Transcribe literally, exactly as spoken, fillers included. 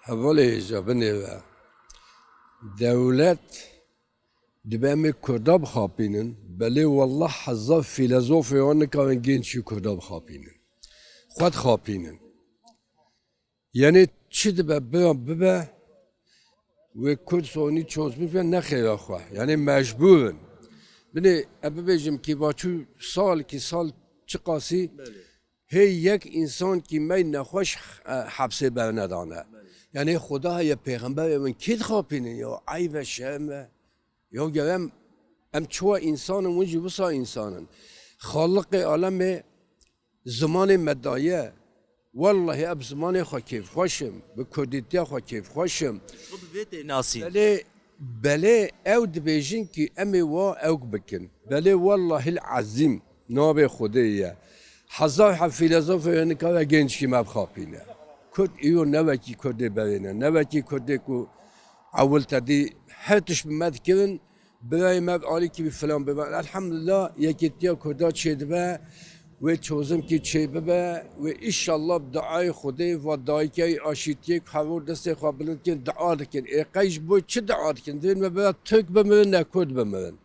Hevalê hêja binê ve. Dewlet dibe em ê Kurda bixapînin. Belê wallah hezar fîlezofê wan nikavin gençî Kurda bixapînin. Xwe dixapînin. Yanî çi dibe bibe, bibe, wê Kurd sonî çozmî be ne xêra xwe. Yanî mecbûr in. Binê, e bibêjim kî va çû sal kî sal çiqasî hê yek însan kî mey nexweş, e, hepsê bernedane. Yanî Xuda heye pêxemberê min kî dixapînin ya eyb e şerm e. Ya gerem em çiwa însan in, win jî wisa însan in. Xaliqê alemê zimanê me daye. Wellahî ev zimanê xwe kêfxweş im. Bi kurdîtiya xwe kêfxweş im. Xwe bi vê tê nasîn. Belê, belê ew dibêjin kî em ê wa ewk bikin. Belê wellahîl ezîm navê Xwedê ye. Hezar heb fîlezofê nikare gençkî me bixapîne. Kurd îro ne wekî Kurdê berê ne. Ne wekî Kurdê ku ewil te dî her tişt bi me dikirin. Birayê me alîkî bî filan bibe. Elhamdulillah, yekîtiya Kurda çêdibe, wê çozimkî çêbibe, wê îşallah bi duayê Xwedê va dayikê aşîtiyê ku hevor destê xwe bilind kin, dua dikin. Ê qey ji bo çi dua dikin? Divên me bira Tirk bimirin, ne Kurd bimirin.